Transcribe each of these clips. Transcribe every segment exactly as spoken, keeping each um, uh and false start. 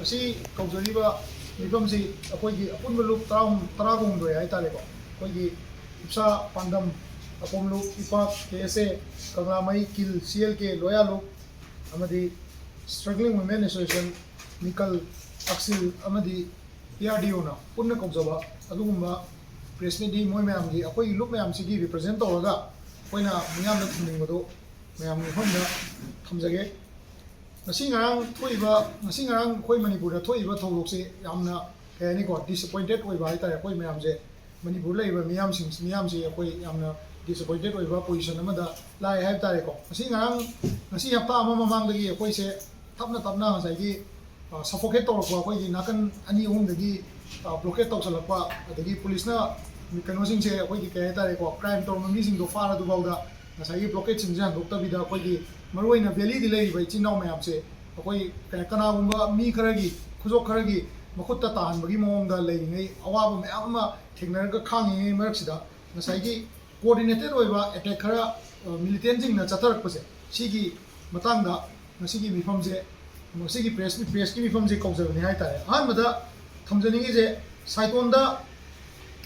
ꯉꯁꯤ ꯀꯧꯖꯔꯤꯕ ꯃꯤꯐꯝꯁꯤ ꯑꯩꯈꯣꯏꯒꯤ ꯑꯄꯨꯟꯕ ꯂꯨꯞ ꯇꯔꯥꯍꯨꯝ, ꯇꯔꯥꯒ ꯍꯨꯝꯗꯣꯏ ꯍꯥꯏꯇꯥꯔꯦꯀꯣ꯫ ꯑꯩꯈꯣꯏꯒꯤ ꯏꯞꯁꯥ, ꯄꯥꯟꯗꯝ, ꯑꯄꯣꯝ ꯂꯨꯞ, ꯏꯄꯥꯛ, ꯀꯦ ꯑꯦꯁ ꯑꯦ, ꯀꯪꯂꯥꯃꯩ, ꯀꯤꯜ, ꯁꯤ ꯑꯦꯜ ꯀꯦ, ꯂꯣꯌꯥ ꯂꯨꯞ, ꯑꯃꯗꯤ Struggling Women Association, ꯃꯤꯀꯜ, ꯑꯛꯁꯤꯜ ꯑꯃꯗꯤ ꯄꯤ ꯑꯥꯔ ꯗꯤ ꯑꯣꯅ ꯄꯨꯟꯅ ꯀꯧꯖꯕ ꯑꯗꯨꯒꯨꯝꯕ ꯄ꯭ꯔꯦꯁ ꯃꯤꯠꯅꯤ꯫ ꯃꯣꯏ ꯃꯌꯥꯝꯒꯤ, ꯑꯩꯈꯣꯏꯒꯤ ꯂꯨꯞ ꯃꯌꯥꯝꯁꯤꯒꯤ ꯔꯤꯄ꯭ꯔꯖꯦꯟ ꯇꯧꯔꯒ ꯑꯩꯈꯣꯏꯅ ꯃꯤꯌꯥꯝꯗ ꯊꯝꯅꯤꯡꯕꯗꯣ ꯃꯌꯥꯝꯒꯤ ꯃꯐꯝꯗ ꯊꯝꯖꯒꯦ꯫ ꯉꯁꯤ ꯉꯔꯥꯡ ꯊꯣꯛꯏꯕ, ꯉꯁꯤ ꯉꯔꯥꯡ ꯑꯩꯈꯣꯏ ꯃꯅꯤꯄꯨꯔꯗ ꯊꯣꯛꯏꯕ ꯊꯧꯗꯣꯛꯁꯦ ꯌꯥꯝꯅ, ꯀꯩ ꯍꯥꯏꯅꯤꯀꯣ, ꯗꯤꯁꯑꯄꯣꯏꯟꯇꯦꯠ ꯑꯣꯏꯕ ꯍꯥꯏꯇꯥꯔꯦ꯫ ꯑꯩꯈꯣꯏ ꯃꯌꯥꯝꯁꯦ, ꯃꯅꯤꯄꯨꯔ ꯂꯩꯔꯤꯕ ꯃꯤꯌꯥꯝꯁꯤꯡ, ꯃꯤꯌꯥꯝꯁꯤ ꯑꯩꯈꯣꯏ ꯌꯥꯝꯅ ꯗꯤꯁꯑꯄꯣꯏꯟꯇꯦꯠ ꯑꯣꯏꯕ ꯄꯣꯖꯤꯁꯟ ꯑꯃꯗ ꯂꯥꯛꯑꯦ ꯍꯥꯏꯕ ꯇꯥꯔꯦꯀꯣ꯫ ꯉꯁꯤ ꯉꯔꯥꯡ, ꯉꯁꯤ ꯍꯞꯇꯥ ꯑꯃ ꯃꯃꯥꯡꯗꯒꯤ ꯑꯩꯈꯣꯏꯁꯦ ꯇꯞꯅ ꯇꯞꯅ ꯉꯁꯥꯏꯒꯤ, ꯑ, ꯁꯐꯣꯀꯦꯠ ꯇꯧꯔꯛꯄ, ꯑꯩꯈꯣꯏꯒꯤ ꯅꯥꯀꯟ ꯑꯅꯤ ꯑꯍꯨꯝꯗꯒꯤ, ꯑ, ꯕ꯭ꯂꯣꯀꯦꯠ ꯇꯧꯁꯜꯂꯛꯄ, ꯑꯗꯒꯤ ꯄꯨꯂꯤꯁꯅ ꯀꯩꯅꯣꯁꯤꯡꯁꯦ, ꯑꯩꯈꯣꯏꯒꯤ ꯀꯩ ꯍꯥꯏꯇꯥꯔꯦꯀꯣ, ꯀ꯭ꯔꯥꯏꯝ ꯇꯧꯔꯝꯕ ꯃꯤꯁꯤꯡꯗꯣ ꯐꯥꯔꯗꯨꯐꯥꯎꯗ ꯉꯁꯥꯏꯒꯤ ꯕ꯭ꯂꯣꯀꯦꯠꯁꯤꯡꯁꯦ ꯍꯟꯗꯣꯛꯇꯕꯤꯗ, ꯑꯩꯈꯣꯏꯒꯤ ꯃꯔꯨꯑꯣꯏꯅ ꯚꯦꯂꯤꯗ ꯂꯩꯔꯤꯕ ꯏꯆꯤꯟ ꯏꯅꯥꯎ ꯃꯌꯥꯝꯁꯦ, ꯑꯩꯈꯣꯏ ꯀ-, ꯀꯅꯥꯒꯨꯝꯕ ꯃꯤ ꯈꯔꯒꯤ, ꯈꯨꯖꯣꯞ ꯈꯔꯒꯤ ꯃꯈꯨꯠꯇ ꯇꯥꯍꯟꯕꯒꯤ ꯃꯑꯣꯡꯗ ꯂꯩꯔꯤꯉꯩ, ꯑꯋꯥꯕ ꯃꯌꯥꯝ ꯑꯃ ꯊꯦꯡꯅꯔꯒ ꯈꯥꯡꯉꯤꯉꯩ ꯃꯔꯛꯁꯤꯗ, ꯉꯁꯥꯏꯒꯤ ꯀꯣꯑꯣꯔꯗꯤꯅꯦꯇꯦꯠ ꯑꯣꯏꯕ ꯑꯦꯇꯦꯛ ꯈꯔ, ꯑ, ꯃꯤꯂꯤꯇꯦꯟꯁꯤꯡꯅ ꯆꯠꯊꯔꯛꯄꯁꯦ, ꯁꯤꯒꯤ ꯃꯇꯥꯡꯗ ꯉꯁꯤꯒꯤ ꯃꯤꯐꯝꯁꯦ, ꯉꯁꯤꯒꯤ ꯄ꯭ꯔꯦꯁ, ꯄ꯭ꯔꯦꯁꯀꯤ ꯃꯤꯐꯝꯁꯦ ꯀꯧꯖꯕꯅꯤ ꯍꯥꯏꯇꯥꯔꯦ꯫ ꯑꯍꯥꯟꯕꯗ ꯊꯝꯖꯅꯤꯡꯉꯤꯁꯦ, ꯁꯥꯏꯇꯣꯟꯗ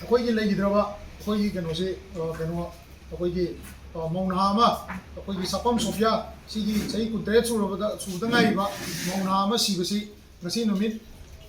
ꯑꯩꯈꯣꯏꯒꯤ ꯂꯩꯈꯤꯗ꯭ꯔꯕ, ꯑꯩꯈꯣꯏꯒꯤ ꯀꯩꯅꯣꯁꯤ, ꯑ, ꯀꯩꯅꯣ, ꯑꯩꯈꯣꯏꯒꯤ, ꯑ, ꯃꯧ ꯅꯍꯥ ꯑꯃ, ꯑꯩꯈꯣꯏꯒꯤ ꯁꯥꯄꯝ ꯁꯣꯐꯤꯌꯥ, ꯁꯤꯒꯤ ꯆꯍꯤ ꯀꯨꯟꯇꯔꯦꯠ ꯁꯨꯔꯕꯗ, ꯁꯨꯕꯗ ꯉꯥꯏꯔꯤꯕ ꯃꯧ ꯅꯍꯥ ꯑꯃ ꯁꯤꯕꯁꯤ ꯉꯁꯤ ꯅꯨꯃꯤꯠ,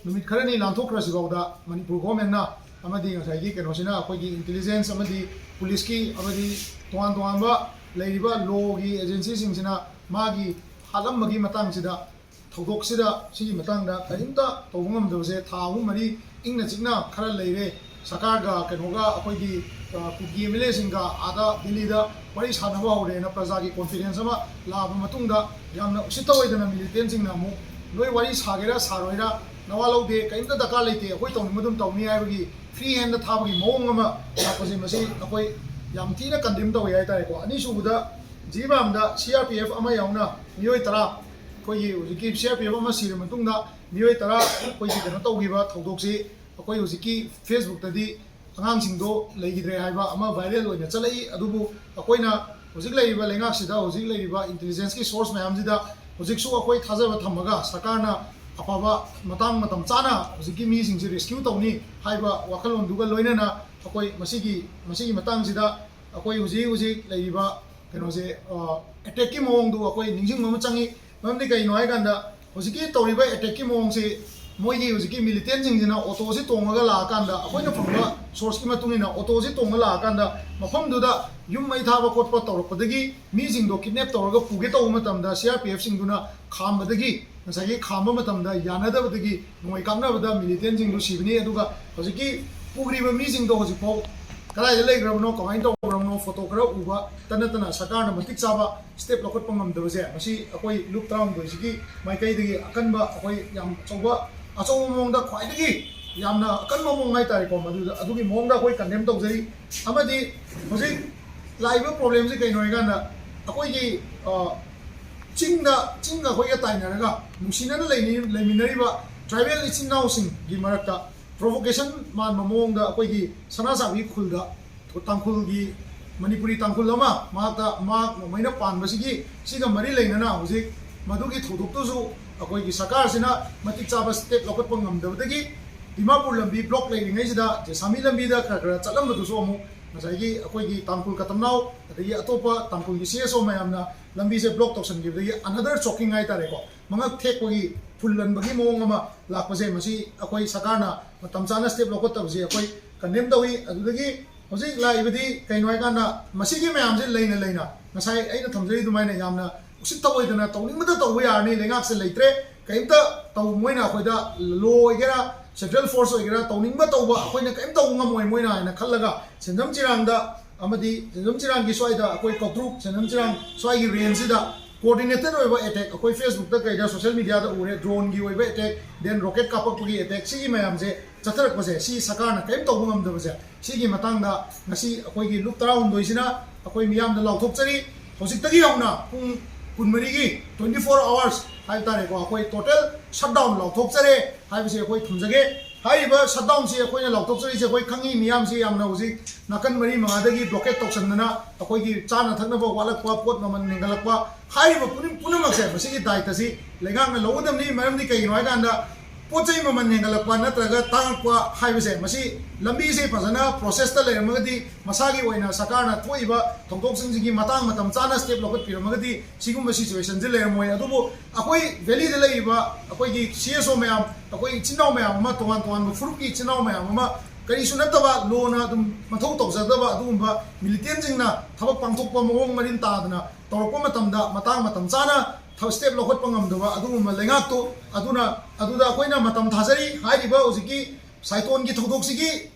ꯅꯨꯃꯤꯠ ꯈꯔꯅꯤ ꯂꯥꯟꯊꯣꯛꯈ꯭ꯔꯁꯤꯐꯥꯎꯗ ꯃꯅꯤꯄꯨꯔ ꯒꯣꯔꯃꯦꯟꯅ ꯑꯃꯗꯤ ꯉꯁꯥꯏꯒꯤ ꯀꯩꯅꯣꯁꯤꯅ, ꯑꯩꯈꯣꯏꯒꯤ ꯏꯟꯇꯦꯂꯤꯖꯦꯟꯁ ꯑꯃꯗꯤ ꯄꯨꯂꯤꯁꯀꯤ ꯑꯃꯗꯤ ꯇꯣꯉꯥꯟ ꯇꯣꯉꯥꯟꯕ ꯂꯩꯔꯤꯕ ꯂꯣꯒꯤ ꯑꯦꯖꯦꯟꯁꯤꯁꯤꯡꯁꯤꯅ ꯃꯥꯒꯤ ꯍꯥꯠꯂꯝꯕꯒꯤ ꯃꯇꯥꯡꯁꯤꯗ, ꯊꯧꯗꯣꯛꯁꯤꯗ, ꯁꯤꯒꯤ ꯃꯇꯥꯡꯗ ꯀꯔꯤꯝꯇ ꯇꯧꯕ ꯉꯝꯗꯕꯁꯦ ꯊꯥ ꯑꯍꯨꯝ ꯃꯔꯤ ꯏꯪꯅ ꯆꯤꯛꯅ ꯈꯔ ꯂꯩꯔꯦ꯫ ꯁꯔꯀꯥꯔꯒ ꯀꯩꯅꯣꯒ, ꯑꯩꯈꯣꯏꯒꯤ, ꯑ, ꯀꯨꯀꯤ ꯑꯦꯝ ꯑꯦꯜ ꯑꯦꯁꯤꯡꯒ ꯑꯥꯗ ꯗꯤꯜꯂꯤꯗ ꯋꯥꯔꯤ ꯁꯥꯟꯅꯕ ꯍꯧꯔꯦꯅ ꯄ꯭ꯔꯖꯥꯒꯤ ꯀꯣꯟꯐꯤꯗꯦꯟꯁ ꯑꯃ ꯂꯥꯛꯑꯕ ꯃꯇꯨꯡꯗ, ꯌꯥꯝꯅ ꯎꯁꯤꯠꯇ ꯑꯣꯏꯗꯅ ꯃꯤꯂꯤꯇꯦꯟꯁꯤꯡꯅ ꯑꯃꯨꯛ, "ꯅꯣꯏ ꯋꯥꯔꯤ ꯁꯥꯒꯦꯔꯥ ꯁꯥꯔꯣꯏꯔꯥ ꯅꯋꯥ ꯂꯧꯗꯦ, ꯀꯔꯤꯝꯇ ꯗꯔꯀꯥꯔ ꯂꯩꯇꯦ, ꯑꯩꯈꯣꯏ ꯇꯧꯅꯤꯡꯕ ꯑꯗꯨꯝ ꯇꯧꯅꯤ" ꯍꯥꯏꯕꯒꯤ ꯐ꯭ꯔꯤ ꯍꯦꯟꯗ ꯊꯥꯕꯒꯤ ꯃꯑꯣꯡ ꯑꯃ ꯂꯥꯛꯄꯁꯦ, ꯃꯁꯤ ꯑꯩꯈꯣꯏ ꯌꯥꯝ ꯊꯤꯅ ꯀꯟꯗꯦꯝ ꯇꯧꯋꯦ ꯍꯥꯏꯇꯥꯔꯦꯀꯣ꯫ ꯑꯅꯤꯁꯨꯕꯗ, ꯖꯤꯔꯤꯕꯥꯝꯗ ꯁꯤ ꯑꯥꯔ ꯄꯤ ꯑꯦꯐ ꯑꯃ ꯌꯥꯎꯅ ꯃꯤꯑꯣꯏ ꯇꯔꯥ, ꯑꯩꯈꯣꯏꯒꯤ ꯍꯧꯖꯤꯛꯀꯤ ꯁꯤ ꯑꯥꯔ ꯄꯤ ꯑꯦꯐ ꯑꯃ ꯁꯤꯔ ꯃꯇꯨꯡꯗ ꯃꯤꯑꯣꯏ ꯇꯔꯥ ꯑꯩꯈꯣꯏꯒꯤ ꯀꯩꯅꯣ ꯇꯧꯈꯤꯕ ꯊꯧꯗꯣꯛꯁꯤ, ꯑꯩꯈꯣꯏ ꯍꯧꯖꯤꯛꯀꯤ ꯐꯦꯁꯕꯨꯛꯇꯗꯤ ꯑꯉꯥꯡꯁꯤꯡꯗꯣ ꯂꯩꯈꯤꯗ꯭ꯔꯦ ꯍꯥꯏꯕ ꯑꯃ ꯚꯥꯏꯔꯦꯜ ꯑꯣꯏꯅ ꯆꯠꯂꯛꯏ꯫ ꯑꯗꯨꯕꯨ ꯑꯩꯈꯣꯏꯅ ꯍꯧꯖꯤꯛ ꯂꯩꯔꯤꯕ ꯂꯩꯉꯥꯛꯁꯤꯗ, ꯍꯧꯖꯤꯛ ꯂꯩꯔꯤꯕ ꯏꯟꯇꯦꯂꯤꯖꯦꯟꯁꯀꯤ ꯁꯣꯔꯁ ꯃꯌꯥꯝꯁꯤꯗ ꯍꯧꯖꯤꯛꯁꯨ ꯑꯩꯈꯣꯏ ꯊꯥꯖꯕ ꯊꯝꯃꯒ, ꯁꯔꯀꯥꯔꯅ ꯑꯐꯕ ꯃꯇꯥꯡ ꯃꯇꯝ ꯆꯥꯅ ꯍꯧꯖꯤꯛꯀꯤ ꯃꯤꯁꯤꯡꯁꯦ ꯔꯦꯁꯀ꯭ꯌꯨ ꯇꯧꯅꯤ ꯍꯥꯏꯕ ꯋꯥꯈꯜꯂꯣꯟꯗꯨꯒ ꯂꯣꯏꯅꯅ ꯑꯩꯈꯣꯏ ꯃꯁꯤꯒꯤ ꯃꯁꯤꯒꯤ ꯃꯇꯥꯡꯁꯤꯗ ꯑꯩꯈꯣꯏ ꯍꯧꯖꯤꯛ ꯍꯧꯖꯤꯛ ꯂꯩꯔꯤꯕ ꯀꯩꯅꯣꯁꯦ, ꯑꯦꯇꯦꯛꯀꯤ ꯃꯑꯣꯡꯗꯨ ꯑꯩꯈꯣꯏ ꯅꯤꯡꯁꯤꯡꯕ ꯑꯃ ꯆꯪꯉꯤ꯫ ꯃꯔꯝꯗꯤ ꯀꯩꯅꯣ ꯍꯥꯏꯀꯥꯟꯗ ꯍꯧꯖꯤꯛꯀꯤ ꯇꯧꯔꯤꯕ ꯑꯦꯇꯦꯛꯀꯤ ꯃꯑꯣꯡꯁꯤ ꯃꯣꯏꯒꯤ ꯍꯧꯖꯤꯛꯀꯤ ꯃꯤꯂꯤꯇꯦꯟꯁꯤꯡꯁꯤꯅ ꯑꯣꯇꯣꯁꯤ ꯇꯣꯡꯉꯒ ꯂꯥꯛꯑꯀꯥꯟꯗ ꯑꯩꯈꯣꯏꯅ ꯐꯪꯕ ꯁꯣꯔꯁꯀꯤ ꯃꯇꯨꯡ ꯏꯟꯅ ꯑꯣꯇꯣꯁꯤ ꯇꯣꯡꯉ ꯂꯥꯛꯑꯀꯥꯟꯗ ꯃꯐꯝꯗꯨꯗ ꯌꯨꯝ ꯃꯩ ꯊꯥꯕ ꯈꯣꯠꯄ ꯇꯧꯔꯛꯄꯗꯒꯤ ꯃꯤꯁꯤꯡꯗꯣ ꯀꯤꯗꯅꯦꯞ ꯇꯧꯔꯒ ꯄꯨꯒꯦ ꯇꯧꯕ ꯃꯇꯝꯗ ꯁꯤ ꯑꯥꯔ ꯄꯤ ꯑꯦꯐꯁꯤꯡꯗꯨꯅ ꯈꯥꯝꯕꯗꯒꯤ ꯉꯁꯥꯏꯒꯤ ꯈꯥꯝꯕ ꯃꯇꯝꯗ ꯌꯥꯅꯗꯕꯗꯒꯤ ꯅꯣꯡꯃꯩ ꯀꯥꯞꯅꯕꯗ ꯃꯤꯂꯤꯇꯦꯟꯁꯤꯡꯗꯨ ꯁꯤꯕꯅꯤ꯫ ꯑꯗꯨꯒ ꯍꯧꯖꯤꯛꯀꯤ ꯄꯨꯈ꯭ꯔꯤꯕ ꯃꯤꯁꯤꯡꯗꯣ ꯍꯧꯖꯤꯛꯐꯥꯎ ꯀꯗꯥꯏꯗ ꯂꯩꯈ꯭ꯔꯕꯅꯣ, ꯀꯃꯥꯏꯅ ꯇꯧꯈ꯭ꯔꯕꯅꯣ, ꯐꯣꯇꯣ ꯈꯔ ꯎꯕꯇ ꯅꯠꯇꯅ ꯁꯔꯀꯥꯔꯅ ꯃꯇꯤꯛ ꯆꯥꯕ ꯁ꯭ꯇꯦꯞ ꯂꯧꯈꯠꯄ ꯉꯝꯗꯕꯁꯦ ꯃꯁꯤ ꯑꯩꯈꯣꯏ ꯂꯨꯞ ꯇꯔꯥꯍꯨꯝꯗꯣꯏꯁꯤꯒꯤ ꯃꯥꯏꯀꯩꯗꯒꯤ ꯑꯀꯟꯕ, ꯑꯩꯈꯣꯏ ꯌꯥꯝ ꯑꯆꯧꯕ ꯑꯆꯧꯕ ꯃꯑꯣꯡꯗ ꯈ꯭ꯋꯥꯏꯗꯒꯤ ꯌꯥꯝꯅ ꯑꯀꯟꯕ ꯃꯑꯣꯡ ꯍꯥꯏꯇꯥꯔꯦꯀꯣ, ꯃꯗꯨꯗ ꯑꯗꯨꯒꯤ ꯃꯑꯣꯡꯗ ꯑꯩꯈꯣꯏ ꯀꯟꯗꯦꯝ ꯇꯧꯖꯔꯤ꯫ ꯑꯃꯗꯤ ꯍꯧꯖꯤꯛ ꯂꯥꯛꯏꯕ ꯄ꯭ꯔꯣꯕ꯭ꯂꯦꯝꯁꯤ ꯀꯩꯅꯣ ꯍꯥꯏꯀꯥꯟꯗ ꯑꯩꯈꯣꯏꯒꯤ ꯆꯤꯡꯗ ꯆꯤꯡꯒ ꯑꯩꯈꯣꯏꯒ ꯇꯥꯏꯅꯔꯒ ꯅꯨꯡꯁꯤꯅꯅ ꯂꯩꯃꯤꯟꯅꯔꯤꯕ ꯇ꯭ꯔꯥꯏꯕꯦꯜ ꯏꯆꯤꯟ ꯏꯅꯥꯎꯁꯤꯡꯒꯤ ꯃꯔꯛꯇ ꯄ꯭ꯔꯣꯚꯣꯀꯦꯁꯟ ꯃꯥꯟꯕ ꯃꯑꯣꯡꯗ ꯑꯩꯈꯣꯏꯒꯤ ꯁꯅꯥ ꯁꯥꯕꯤ ꯈꯨꯜꯗ ꯇꯥꯡꯈꯨꯜꯒꯤ, ꯃꯅꯤꯄꯨꯔꯤ ꯇꯥꯡꯈꯨꯜ ꯑꯃ ꯃꯍꯥꯛꯇ ꯃꯍꯥꯛ ꯅꯣꯡꯃꯩꯅ ꯄꯥꯟꯕꯁꯤꯒꯤ ꯁꯤꯒ ꯃꯔꯤ ꯂꯩꯅꯅ ꯍꯧꯖꯤꯛ ꯃꯗꯨꯒꯤ ꯊꯧꯗꯣꯛꯇꯨꯁꯨ ꯑꯩꯈꯣꯏꯒꯤ ꯁꯔꯀꯥꯔꯁꯤꯅ ꯃꯇꯤꯛ ꯆꯥꯕ ꯁ꯭ꯇꯦꯞ ꯂꯧꯈꯠꯄ ꯉꯝꯗꯕꯗꯒꯤ ꯗꯤꯃꯥꯄꯨꯔ ꯂꯝꯕꯤ ꯕ꯭ꯂꯣꯛ ꯂꯩꯔꯤꯉꯩꯁꯤꯗ ꯖꯦꯁꯥꯃꯤ ꯂꯝꯕꯤꯗ ꯈꯔ ꯈꯔ ꯆꯠꯂꯝꯕꯗꯨꯁꯨ ꯑꯃꯨꯛ ꯉꯁꯥꯏꯒꯤ ꯑꯩꯈꯣꯏꯒꯤ ꯇꯥꯡꯈꯨꯜ ꯀꯇꯝꯅꯥꯎ ꯑꯗꯒꯤ ꯑꯇꯣꯞꯄ ꯇꯥꯡꯈꯨꯜꯒꯤ ꯁꯤ ꯑꯦꯁ ꯑꯣ ꯃꯌꯥꯝꯅ ꯂꯝꯕꯤꯁꯦ ꯕ꯭ꯂꯣꯛ ꯇꯧꯁꯟꯈꯤꯕꯗꯒꯤ ꯑꯅꯗꯔ ꯆꯣꯀꯤꯡ ꯍꯥꯏꯇꯥꯔꯦꯀꯣ, ꯃꯉꯛ ꯊꯦꯛꯄꯒꯤ ꯐꯨꯜ ꯂꯟꯕꯒꯤ ꯃꯑꯣꯡ ꯑꯃ ꯂꯥꯛꯄꯁꯦ ꯃꯁꯤ ꯑꯩꯈꯣꯏ ꯁꯔꯀꯥꯔꯅ ꯃꯇꯝ ꯆꯥꯅ ꯁ꯭ꯇꯦꯞ ꯂꯧꯈꯠꯇꯕꯁꯦ ꯑꯩꯈꯣꯏ ꯀꯟꯗꯦꯝ ꯇꯧꯏ꯫ ꯑꯗꯨꯗꯒꯤ ꯍꯧꯖꯤꯛ ꯂꯥꯛꯏꯕꯗꯤ ꯀꯩꯅꯣ ꯍꯥꯏꯀꯥꯟꯗ ꯃꯁꯤꯒꯤ ꯃꯌꯥꯝꯁꯦ ꯂꯩꯅ ꯂꯩꯅ ꯉꯁꯥꯏ ꯑꯩꯅ ꯊꯝꯖꯔꯤ ꯑꯗꯨꯃꯥꯏꯅ ꯌꯥꯝꯅ ꯎꯁꯤꯠ ꯊꯑꯣꯏꯗꯅ ꯇꯧꯅꯤꯡꯕꯗ ꯇꯧꯕ ꯌꯥꯔꯅꯤ, ꯂꯩꯉꯥꯛꯁꯦ ꯂꯩꯇ꯭ꯔꯦ, ꯀꯔꯤꯝꯇ ꯇꯧ, ꯃꯣꯏꯅ ꯑꯩꯈꯣꯏꯗ ꯂꯣ ꯑꯣꯏꯒꯦꯔꯥ ꯁꯦꯟꯇ꯭ꯔꯦꯜ ꯐꯣꯔꯁ ꯑꯣꯏꯒꯦꯔꯥ ꯇꯧꯅꯤꯡꯕ ꯇꯧꯕ ꯑꯩꯈꯣꯏꯅ ꯀꯔꯤꯝ ꯇꯧꯕ ꯉꯝꯃꯣꯏ ꯃꯣꯏꯅ ꯍꯥꯏꯅ ꯈꯜꯂꯒ ꯁꯦꯟꯖꯝ ꯆꯤꯔꯥꯡꯗ ꯑꯃꯗꯤ ꯁꯦꯟꯖꯝ ꯆꯤꯔꯥꯡꯒꯤ ꯁ꯭ꯋꯥꯏꯗ ꯑꯩꯈꯣꯏ ꯀꯧꯇ꯭ꯔꯨꯛ ꯁꯦꯟꯖꯝ ꯆꯤꯔꯥꯡ ꯁ꯭ꯋꯥꯏꯒꯤ ꯔꯦꯟꯖꯁꯤꯗ ꯀꯣꯑꯣꯔꯗꯤꯅꯦꯇꯦꯠ ꯑꯣꯏꯕ ꯑꯦꯇꯦꯛ ꯑꯩꯈꯣꯏ ꯐꯦꯁꯕꯨꯛꯇ ꯀꯩꯗ ꯁꯣꯁꯤꯌꯦꯜ ꯃꯤꯗꯤꯌꯥꯗ ꯎꯔꯦ, ꯗ꯭ꯔꯣꯟꯒꯤ ꯑꯣꯏꯕ ꯑꯦꯇꯦꯛ, ꯗꯦꯟ ꯔꯣꯀꯦꯠ ꯀꯥꯞꯄꯛꯄꯒꯤ ꯑꯦꯇꯦꯛ, ꯁꯤꯒꯤ ꯃꯌꯥꯝꯁꯦ ꯆꯠꯊꯔꯛꯄꯁꯦ ꯁꯤ ꯁꯔꯀꯥꯔꯅ ꯀꯔꯤꯝ ꯇꯧꯕ ꯉꯝꯗꯕꯁꯦ ꯁꯤꯒꯤ ꯃꯇꯥꯡꯗ ꯉꯁꯤ ꯑꯩꯈꯣꯏꯒꯤ ꯂꯨꯞ ꯇꯔꯥꯍꯨꯝꯗꯣꯏꯁꯤꯅ ꯑꯩꯈꯣꯏ ꯃꯤꯌꯥꯝꯗ ꯂꯥꯎꯊꯣꯛꯆꯔꯤ꯫ ꯍꯧꯖꯤꯛꯇꯒꯤ ꯍꯧꯅ ꯄꯨꯡ ꯀꯨꯟꯃꯔꯤꯒꯤ twenty four hours ꯍꯥꯏꯕ ꯇꯥꯔꯦꯀꯣ, ꯑꯩꯈꯣꯏ ꯇꯣꯇꯦꯜ ꯁꯠꯗꯥꯎꯟ ꯂꯥꯎꯊꯣꯛꯆꯔꯦ ꯍꯥꯏꯕꯁꯦ ꯑꯩꯈꯣꯏ ꯊꯝꯖꯒꯦ꯫ ꯍꯥꯏꯔꯤꯕ ꯁꯠꯗꯥꯎꯟꯁꯤ ꯑꯩꯈꯣꯏꯅ ꯂꯥꯎꯊꯣꯛꯆꯔꯤꯁꯦ, ꯑꯩꯈꯣꯏ ꯈꯪꯉꯤ, ꯃꯤꯌꯥꯝꯁꯤ ꯌꯥꯝꯅ ꯍꯧꯖꯤꯛ ꯅꯥꯀꯟ ꯃꯔꯤ ꯃꯉꯥꯗꯒꯤ ꯕ꯭ꯂꯣꯀꯦꯠ ꯇꯧꯁꯟꯗꯅ ꯑꯩꯈꯣꯏꯒꯤ ꯆꯥꯅ ꯊꯛꯅꯕ ꯋꯥꯠꯂꯛꯄ, ꯄꯣꯠ ꯃꯃꯜ ꯍꯦꯟꯒꯠꯂꯛꯄ, ꯍꯥꯏꯔꯤꯕ ꯄꯨꯝꯅ- ꯄꯨꯝꯅꯃꯛꯁꯦ, ꯃꯁꯤꯒꯤ ꯗꯥꯏꯇꯁꯤ ꯂꯩꯉꯥꯛꯅ ꯂꯧꯒꯗꯕꯅꯤ꯫ ꯃꯔꯝꯗꯤ ꯀꯩꯒꯤꯅꯣ ꯍꯥꯏꯀꯥꯟꯗ, ꯄꯣꯠ ꯆꯩ ꯃꯃꯜ ꯍꯦꯟꯒꯠꯂꯛꯄ ꯅꯠꯇ꯭ꯔꯒ ꯇꯥꯡꯉꯛꯄ ꯍꯥꯏꯕꯁꯦ, ꯃꯁꯤ ꯂꯝꯕꯤꯁꯦ ꯐꯖꯅ ꯄ꯭ꯔꯣꯁꯦꯁꯇ ꯂꯩꯔꯝꯃꯒꯗꯤ, ꯃꯁꯥꯒꯤ ꯑꯣꯏꯅ ꯁꯔꯀꯥꯔꯅ ꯊꯣꯛꯏꯕ ꯊꯧꯗꯣꯛꯁꯤꯡꯁꯤꯒꯤ ꯃꯇꯥꯡ ꯃꯇꯝ ꯆꯥꯅ ꯁ꯭ꯇꯦꯞ ꯂꯧꯈꯠꯄꯤꯔꯝꯃꯒꯗꯤ ꯁꯤꯒꯨꯝꯕ ꯁꯤꯆꯨꯋꯦꯁꯟꯁꯤ ꯂꯩꯔꯝꯃꯣꯏ꯫ ꯑꯗꯨꯕꯨ ꯑꯩꯈꯣꯏ ꯚꯦꯂꯤꯗ ꯂꯩꯔꯤꯕ ꯑꯩꯈꯣꯏꯒꯤ ꯁꯤ ꯑꯦꯁ ꯑꯣ ꯃꯌꯥꯝ, ꯑꯩꯈꯣꯏ ꯏꯆꯤꯟ ꯏꯅꯥꯎ ꯃꯌꯥꯝ ꯑꯃ, ꯇꯣꯉꯥꯟ ꯇꯣꯉꯥꯟꯕ ꯐꯨꯔꯨꯞꯀꯤ ꯏꯆꯤꯟ ꯏꯅꯥꯎ ꯃꯌꯥꯝ ꯑꯃ, ꯀꯔꯤꯁꯨ ꯅꯠꯇꯕ, ꯂꯣꯅ ꯑꯗꯨꯝ ꯃꯊꯧ ꯇꯧꯖꯗꯕ ꯑꯗꯨꯒꯨꯝꯕ ꯃꯤꯂꯤꯇꯦꯟꯁꯤꯡꯅ ꯊꯕꯛ ꯄꯥꯡꯊꯣꯛꯄ ꯃꯑꯣꯡ ꯃꯔꯤꯟ ꯇꯥꯗꯅ ꯇꯧꯔꯛꯄ ꯃꯇꯝꯗ, ꯃꯇꯥꯡ ꯃꯇꯝ ꯆꯥꯅ ꯊ- ꯁ꯭ꯇꯦꯞ ꯂꯧꯈꯠꯄ ꯉꯝꯗꯕ ꯑꯗꯨꯒꯨꯝꯕ ꯂꯩꯉꯥꯛꯇꯣ, ꯑꯗꯨꯅ, ꯑꯗꯨꯗ ꯑꯩꯈꯣꯏꯅ ꯃꯇꯝ ꯊꯥꯖꯔꯤ꯫ ꯍꯥꯏꯔꯤꯕ ꯍꯧꯖꯤꯛꯀꯤ ꯁꯥꯏꯇꯣꯟꯒꯤ ꯊꯧꯗꯣꯛꯁꯤꯒꯤ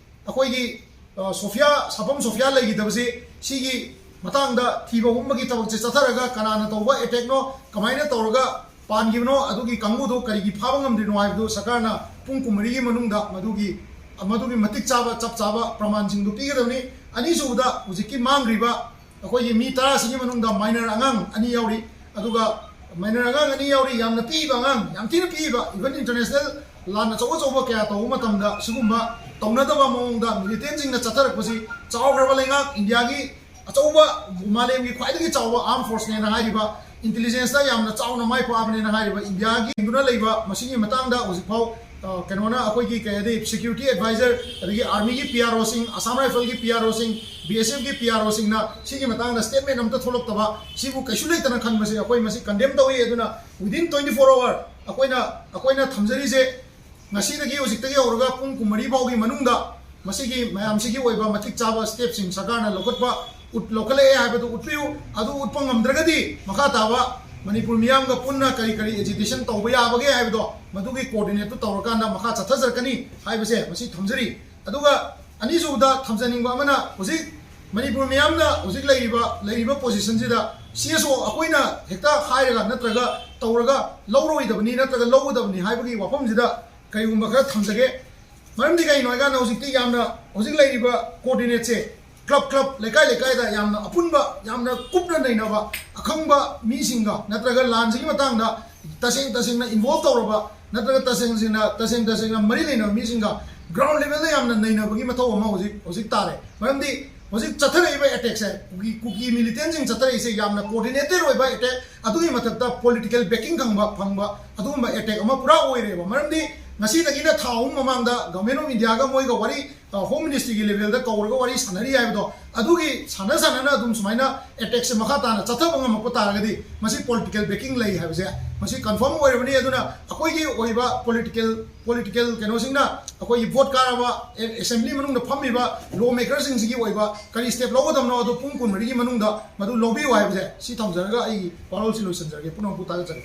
ꯑꯩꯈꯣꯏꯒꯤ, ꯑ, ꯁꯣꯐꯤꯌꯥ, ꯁꯥꯐꯝ ꯁꯣꯐꯤꯌꯥ ꯂꯩꯈꯤꯗꯕꯁꯤ, ꯁꯤꯒꯤ ꯃꯇꯥꯡꯗ ꯊꯤꯕ ꯍꯨꯝꯕꯒꯤ ꯊꯕꯛꯁꯦ ꯆꯠꯊꯔꯒ, ꯀꯅꯥꯅ ꯇꯧꯕ ꯑꯦꯇꯦꯛꯅꯣ, ꯀꯃꯥꯏꯅ ꯇꯧꯔꯒ ꯄꯥꯟꯈꯤꯕꯅꯣ, ꯑꯗꯨꯒꯤ ꯀꯥꯡꯕꯨꯗꯣ ꯀꯔꯤꯒꯤ ꯐꯥꯕ ꯉꯝꯗ꯭ꯔꯤꯅꯣ ꯍꯥꯏꯕꯗꯨ ꯁꯔꯀꯥꯔꯅ ꯄꯨꯡ ꯀꯨꯟꯃꯔꯤꯒꯤ ꯃꯅꯨꯡꯗ ꯃꯗꯨꯒꯤ, ꯃꯗꯨꯒꯤ ꯃꯇꯤꯛ ꯆꯥꯕ, ꯆꯞ ꯆꯥꯕ ꯄ꯭ꯔꯃꯥꯟꯁꯤꯡꯗꯨ ꯄꯤꯒꯗꯕꯅꯤ꯫ ꯑꯅꯤꯁꯨꯕꯗ, ꯍꯧꯖꯤꯛꯀꯤ ꯃꯥꯡꯈ꯭ꯔꯤꯕ ꯑꯩꯈꯣꯏꯒꯤ ꯃꯤ ꯇꯔꯥꯁꯤꯒꯤ ꯃꯅꯨꯡꯗ ꯃꯥꯏꯅꯔ ꯑꯉꯥꯡ ꯑꯅꯤ ꯌꯥꯎꯔꯤ, ꯑꯗꯨꯒ ꯃꯥꯏꯅꯔ ꯑꯉꯥꯡ ꯑꯅꯤ ꯌꯥꯎꯔꯤ, ꯌꯥꯝꯅ ꯄꯤꯛꯏꯕ ꯑꯉꯥꯡ, ꯌꯥꯝ ꯊꯤꯅ ꯄꯤꯛꯏꯕ, even international ꯂꯥꯟ ꯑꯆꯧ ꯑꯆꯧꯕ ꯀꯌꯥ ꯇꯧꯕ ꯃꯇꯝꯗ ꯁꯤꯒꯨꯝꯕ ꯇꯧꯅꯗꯕ ꯃꯑꯣꯡꯗ ꯃꯤꯂꯤꯇꯦꯟꯁꯤꯡꯅ ꯆꯠꯊꯔꯛꯄꯁꯤ, ꯆꯥꯎꯈ꯭ꯔꯕ ꯂꯩꯉꯥꯛ ꯏꯟꯗꯤꯌꯥꯒꯤ ꯑꯆꯧꯕ, ꯃꯥꯂꯦꯝꯒꯤ ꯈ꯭ꯋꯥꯏꯗꯒꯤ ꯆꯥꯎꯕ ꯑꯥꯔꯝ ꯐꯣꯔꯁꯅꯦꯅ ꯍꯥꯏꯔꯤꯕ, ꯏꯟꯇꯦꯂꯤꯖꯦꯟꯁꯇ ꯌꯥꯝꯅ ꯆꯥꯎꯅ ꯃꯥꯏ ꯄꯥꯛꯑꯕꯅꯦꯅ ꯍꯥꯏꯔꯤꯕ ꯏꯟꯗꯤꯌꯥꯒꯤ ꯌꯦꯡꯗꯨꯅ ꯂꯩꯕ, ꯃꯁꯤꯒꯤ ꯃꯇꯥꯡꯗ ꯍꯧꯖꯤꯛꯐꯥꯎ, ꯑ, ꯀꯩꯅꯣꯅ, ꯑꯩꯈꯣꯏꯒꯤ ꯀꯩ ꯍꯥꯏꯗꯤ, ꯁꯦꯀ꯭ꯌꯨꯔꯤꯇꯤ ꯑꯦꯗꯚꯥꯏꯖꯔ, ꯑꯗꯒꯤ ꯑꯥꯔꯃꯤꯒꯤ ꯄꯤ ꯑꯥꯔ ꯑꯣꯁꯤꯡ, ꯑꯁꯥꯝ ꯔꯥꯏꯐꯜꯒꯤ ꯄꯤ ꯑꯥꯔ ꯑꯣꯁꯤꯡ, ꯕꯤ ꯑꯦꯁ ꯑꯦꯐꯀꯤ ꯄꯤ ꯑꯥꯔ ꯑꯣꯁꯤꯡꯅ ꯁꯤꯒꯤ ꯃꯇꯥꯡꯗ ꯁ꯭ꯇꯦꯠꯃꯦꯟ ꯑꯝꯇ ꯊꯣꯛꯂꯛꯇꯕ, ꯁꯤꯕꯨ ꯀꯩꯁꯨ ꯂꯩꯇꯅ ꯈꯟꯕꯁꯦ ꯑꯩꯈꯣꯏ ꯃꯁꯤ ꯀꯟꯗꯦꯝ ꯇꯧꯏ꯫ ꯑꯗꯨꯅ within twenty four hour ꯑꯩꯈꯣꯏꯅ, ꯑꯩꯈꯣꯏꯅ ꯊꯝꯖꯔꯤꯁꯦ, ꯉꯁꯤꯗꯒꯤ, ꯍꯧꯖꯤꯛꯇꯒꯤ ꯍꯧꯔꯒ ꯄꯨꯡ ꯀꯨꯟꯃꯔꯤ ꯐꯥꯎꯒꯤ ꯃꯅꯨꯡꯗ ꯃꯁꯤꯒꯤ ꯃꯌꯥꯝꯁꯤꯒꯤ ꯑꯣꯏꯕ ꯃꯇꯤꯛ ꯆꯥꯕ ꯁ꯭ꯇꯦꯞꯁꯤꯡ ꯁꯔꯀꯥꯔꯅ ꯂꯧꯈꯠꯄ, ꯎꯠ-, ꯂꯧꯈꯠꯂꯛꯑꯦ ꯍꯥꯏꯕꯗꯨ ꯎꯠꯄꯤꯌꯨ꯫ ꯑꯗꯨ ꯎꯠꯄ ꯉꯝꯗ꯭ꯔꯒꯗꯤ, ꯃꯈꯥ ꯇꯥꯕ ꯃꯅꯤꯄꯨꯔ ꯃꯤꯌꯥꯝꯒ ꯄꯨꯟꯅ ꯀꯔꯤ ꯀꯔꯤ ꯑꯦꯖꯤꯇꯦꯁꯟ ꯇꯧꯕ ꯌꯥꯕꯒꯦ ꯍꯥꯏꯕꯗꯣ, ꯃꯗꯨꯒꯤ ꯀꯣꯑꯣꯔꯗꯤꯅꯦꯠꯇꯨ ꯇꯧꯔꯀꯥꯟꯗ ꯃꯈꯥ ꯆꯠꯊꯖꯔꯛꯀꯅꯤ ꯍꯥꯏꯕꯁꯦ ꯃꯁꯤ ꯊꯝꯖꯔꯤ꯫ ꯑꯗꯨꯒ ꯑꯅꯤꯁꯨꯕꯗ ꯊꯝꯖꯅꯤꯡꯕ ꯑꯃꯅ, ꯍꯧꯖꯤꯛ ꯃꯅꯤꯄꯨꯔ ꯃꯤꯌꯥꯝꯅ ꯍꯧꯖꯤꯛ ꯂꯩꯔꯤꯕ, ꯂꯩꯔꯤꯕ ꯄꯣꯖꯤꯁꯟꯁꯤꯗ ꯁꯤ ꯑꯦꯁ ꯑꯣ ꯑꯩꯈꯣꯏꯅ ꯍꯦꯛꯇ ꯍꯥꯏꯔꯒ ꯅꯠꯇ꯭ꯔꯒ ꯇꯧꯔꯒ ꯂꯧꯔꯣꯏꯗꯕꯅꯤ ꯅꯠꯇ꯭ꯔꯒ ꯂꯧꯒꯗꯕꯅꯤ ꯍꯥꯏꯕꯒꯤ ꯋꯥꯐꯝꯁꯤꯗ ꯀꯔꯤꯒꯨꯝꯕ ꯈꯔ ꯊꯝꯖꯒꯦ꯫ ꯃꯔꯝꯗꯤ ꯀꯩꯒꯤꯅꯣ ꯍꯥꯏꯀꯥꯟꯗ, ꯍꯧꯖꯤꯛꯇꯤ ꯌꯥꯝꯅ, ꯍꯧꯖꯤꯛ ꯂꯩꯔꯤꯕ ꯀꯣꯑꯣꯔꯗꯤꯅꯦꯠꯁꯦ ꯀ꯭ꯂꯕ ꯀ꯭ꯂꯕ, ꯂꯩꯀꯥꯏ ꯂꯩꯀꯥꯏꯗ ꯌꯥꯝꯅ ꯑꯄꯨꯟꯕ, ꯌꯥꯝꯅ ꯀꯨꯞꯅ ꯅꯩꯅꯕ, ꯑꯈꯪꯕ ꯃꯤꯁꯤꯡꯒ ꯅꯠꯇ꯭ꯔꯒ ꯂꯥꯟꯁꯤꯒꯤ ꯃꯇꯥꯡꯗ ꯇꯁꯦꯡ ꯇꯁꯦꯡꯅ ꯏꯟꯚꯣꯜꯕ ꯇꯧꯔꯕ ꯅꯠꯇ꯭ꯔꯒ ꯇꯁꯦꯡ ꯇꯁꯦꯡꯅ ꯇꯁꯦꯡ ꯇꯁꯦꯡꯅ ꯃꯔꯤ ꯂꯩꯅꯕ ꯃꯤꯁꯤꯡꯒ ꯒ꯭ꯔꯥꯎꯟ ꯂꯦꯚꯦꯜꯗ ꯌꯥꯝꯅ ꯅꯩꯅꯕꯒꯤ ꯃꯊꯧ ꯑꯃ ꯍꯧꯖꯤꯛ ꯍꯧꯖꯤꯛ ꯇꯥꯔꯦ꯫ ꯃꯔꯝꯗꯤ ꯍꯧꯖꯤꯛ ꯆꯠꯊꯔꯛꯏꯕ ꯑꯦꯇꯦꯛꯁꯦ, ꯀꯨꯀꯤ ꯀꯨꯀꯤ ꯃꯤꯂꯤꯇꯦꯟꯁꯤꯡ ꯆꯠꯊꯔꯛꯏꯁꯦ ꯌꯥꯝꯅ ꯀꯣꯑꯣꯔꯗꯤꯅꯦꯇꯦꯠ ꯑꯣꯏꯕ ꯑꯦꯇꯦꯛ, ꯑꯗꯨꯒꯤ ꯃꯊꯛꯇ ꯄꯣꯂꯤꯇꯤꯀꯦꯜ ꯕꯦꯀꯤꯡ ꯐꯪꯕ ꯐꯪꯕ ꯑꯗꯨꯒꯨꯝꯕ ꯑꯦꯇꯦꯛ ꯑꯃ ꯄꯨꯔꯥ ꯑꯣꯏꯔꯦꯕ꯫ ꯃꯔꯝꯗꯤ ꯉꯁꯤꯗꯒꯤꯅ ꯊꯥ ꯑꯍꯨꯝ ꯃꯃꯥꯡꯗ ꯒꯚꯔꯟꯃꯦꯟ ꯑꯣꯐ ꯏꯟꯗꯤꯌꯥꯒ ꯃꯣꯏꯒ ꯋꯥꯔꯤ, ꯍꯣꯝ ꯃꯤꯅꯤꯁꯇ꯭ꯔꯤꯒꯤ ꯂꯦꯚꯦꯜꯗ ꯀꯧꯔꯒ ꯋꯥꯔꯤ ꯁꯥꯟꯅꯔꯤ ꯍꯥꯏꯕꯗꯣ, ꯑꯗꯨꯒꯤ ꯁꯥꯟꯅ ꯁꯥꯟꯅꯅ ꯑꯗꯨꯝ ꯁꯨꯃꯥꯏꯅ ꯑꯦꯇꯦꯛꯁꯦ ꯃꯈꯥ ꯇꯥꯅ ꯆꯠꯊꯕ ꯉꯝꯃꯛꯄ ꯇꯥꯔꯒꯗꯤ ꯃꯁꯤ ꯄꯣꯂꯤꯇꯤꯀꯦꯜ ꯕꯦꯀꯤꯡ ꯂꯩ ꯍꯥꯏꯕꯁꯦ ꯃꯁꯤ ꯀꯟꯐꯥꯔꯝ ꯑꯣꯏꯔꯕꯅꯤ꯫ ꯑꯗꯨꯅ ꯑꯩꯈꯣꯏꯒꯤ ꯑꯣꯏꯕ ꯄꯣꯂꯤꯇꯤꯀꯦꯜ ꯄꯣꯂꯤꯇꯤꯀꯦꯜ ꯀꯩꯅꯣꯁꯤꯡꯅ ꯑꯩꯈꯣꯏꯒꯤ ꯚꯣꯠ ꯀꯥꯔꯕ ꯑꯦ-, ꯑꯦꯁꯦꯝꯕ꯭ꯂꯤ ꯃꯅꯨꯡꯗ ꯐꯝꯃꯤꯕ ꯂꯣ ꯃꯦꯀꯔꯁꯤꯡꯁꯤꯒꯤ ꯑꯣꯏꯕ ꯀꯔꯤ ꯁ꯭ꯇꯦꯞ ꯂꯧꯒꯗꯕꯅꯣ ꯑꯗꯨ ꯄꯨꯡ ꯀꯨꯟꯃꯔꯤꯒꯤ ꯃꯅꯨꯡꯗ ꯃꯗꯨ ꯂꯧꯕꯤꯌꯨ ꯍꯥꯏꯕꯁꯦ ꯁꯤ ꯊꯝꯖꯔꯒ ꯑꯩꯒꯤ ꯋꯥꯔꯣꯜꯁꯤ ꯂꯣꯏꯁꯤꯟꯖꯔꯒꯦ꯫ ꯄꯨꯝꯅꯃꯛꯄꯨ ꯊꯥꯒꯠꯆꯔꯤ꯫